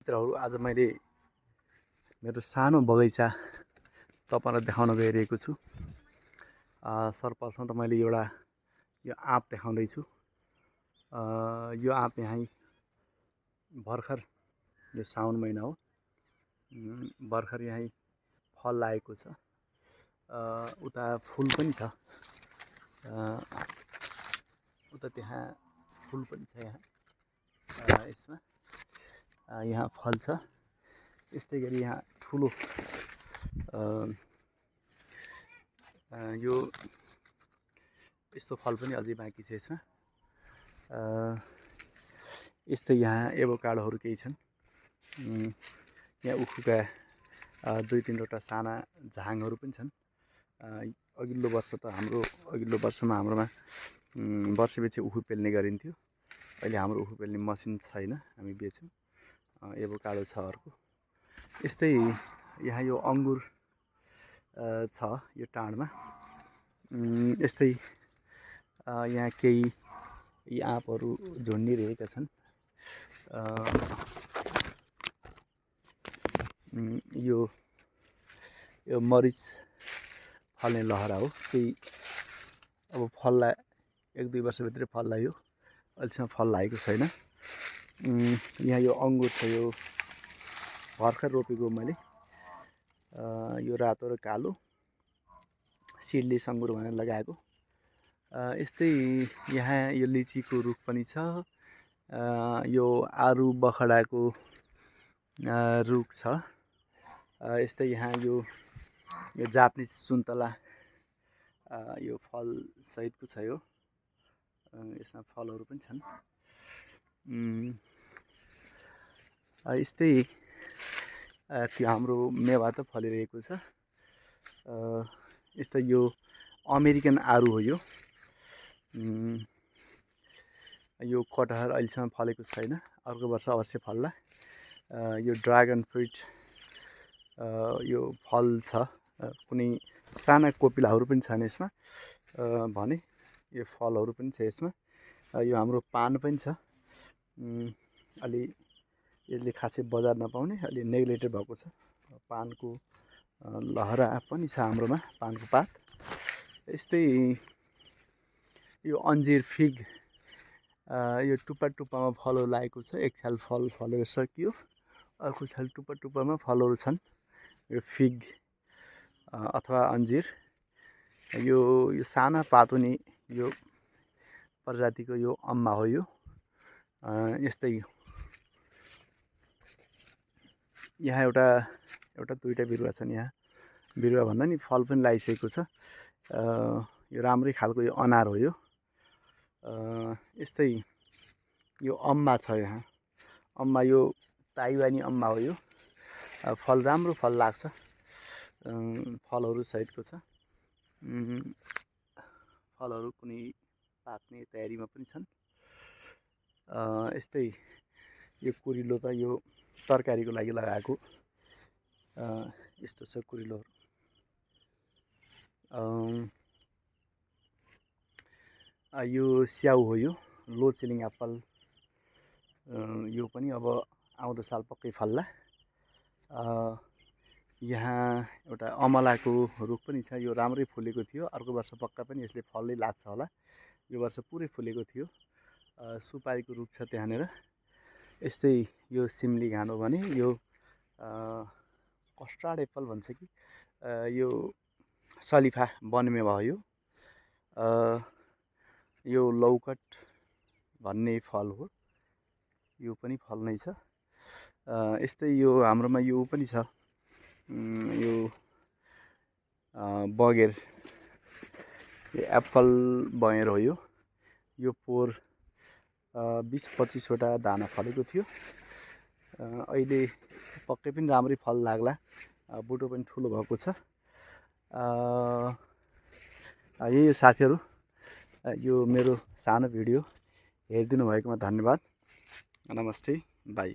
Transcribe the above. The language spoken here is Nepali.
मित्रहरू, आज मैले मेरो सानो बगैँचा तपाईहरुलाई देखाउन गइरहेको छु। सर्वप्रथम त मैले एउटा यो आँप देखाउँदै छु। यो आँप यहीँ भर्खर यो साउन महिना हो, भर्खर यहीँ फल लागेको छ। उता फुल पनि छ, उता त्यहाँ फुल पनि छ। यहाँ यसमा यहाँ फल छ। यस्तै गरी यहाँ ठुलो यो यस्तो फल पनि अझै बाँकी छ यसमा। यस्तै यहाँ एभोकाडोहरू केही छन्। यहाँ उखुका 2-3वटा साना झाङहरू पनि छन्। अघिल्लो वर्षमा हाम्रोमा वर्षपछि उखु पेल्ने गरिन्थ्यो। अहिले हाम्रो उखु पेल्ने मसिन छैन, हामी बेच्यौँ। एभोकाडो छ अर्को। यस्तै यहाँ यो अङ्गुर छ यो टाँडमा। यस्तै यहाँ केही यी आँपहरू झुन्डिरहेका छन्। यो मरिच फल्ने लहरा हो। केही अब फललाई 1-2 वर्षभित्रै फल लाग्यो, अहिलेसम्म फल लागेको छैन। यहाँ यो अङ्गुर छ, यो भर्खर रोपेको मैले। यो रातो र कालो सिडलेस अङ्गुर भनेर लगाएको। यस्तै यहाँ यो लिचीको रुख पनि छ। यो आरु बखडाको रुख छ। यस्तै यहाँ यो जापानिज सुन्तला यो फल सहितको छ। यो यसमा फलहरू पनि छन्। यस्तै त्यो हाम्रो मेवा त फलिरहेको छ। यस्तै यो अमेरिकन आरु हो। यो कटहर अहिलेसम्म फलेको छैन, अर्को वर्ष अवश्य फल्ला। यो ड्रागन फ्रुट यो फल छ। कुनै साना कोपिलाहरू पनि छन् यसमा भने। यो फलहरू पनि छ यसमा। यो हाम्रो पान पनि छ। अलि यसले खासै बजार नपाउने, अलि नेग्लेक्टेड भएको छ। पानको लहरा पनि छ हाम्रोमा, पानको पात। यस्तै यो अन्जिर फिग यो टुप्पा टुप्पामा फलहरू लागेको छ। एक छाल फल फलेर सकियो, अर्को छाल टुप्पा टुप्पामा फलहरू छन्। यो फिग अथवा अन्जिर यो साना पातुनी यो प्रजातिको यो अम्मा हो। यो यस्तै यहाँ एउटा 2टा बिरुवा छन्। यहाँ बिरुवा भन्दा नि फल पनि लागिसकेको छ। यो राम्रै खालको यो अनार हो। यो यस्तै यो अम्मा छ। यहाँ अम्मा यो ताइवानी अम्मा हो। यो फल राम्रो फल लाग्छ, फलहरू सहितको छ। फलहरू कुनै पाक्ने तयारीमा पनि छन्। यस्तै यो कुरिलो त यो तरकारीको लागि लगाएको यस्तो छ कुरिलोहरू। यो स्याउ हो। यो लो चिलिङ एप्पल। यो पनि अब आउँदो साल पक्कै फल्ला। यहाँ एउटा अमलाको रुख पनि छ। यो राम्रै फुलेको थियो, अर्को वर्ष पक्का पनि यसले फलै लाग्छ होला। यो वर्ष पुरै फुलेको थियो। सुपारीको रुख छ त्यहाँनिर। यस्तै यो सिमली घान हो भने यो कस्टार्ड एप्पल भन्छ कि यो सलिफा बनमेवा हो। यो लौकट भन्ने फल हो, यो पनि फल्नै छ। यस्तै यो हाम्रोमा यो पनि छ, यो बगेर यो एप्पल बगेर हो। यो पोहोर 20-25वटा दाना फलेको थियो। अहिले पक्कै पनि राम्रै फल लाग्ला, बुटो पनि ठुलो भएको छ। यही हो साथीहरू, यो मेरो सानो भिडियो हेरिदिनु भएकोमा धन्यवाद। नमस्ते, बाई।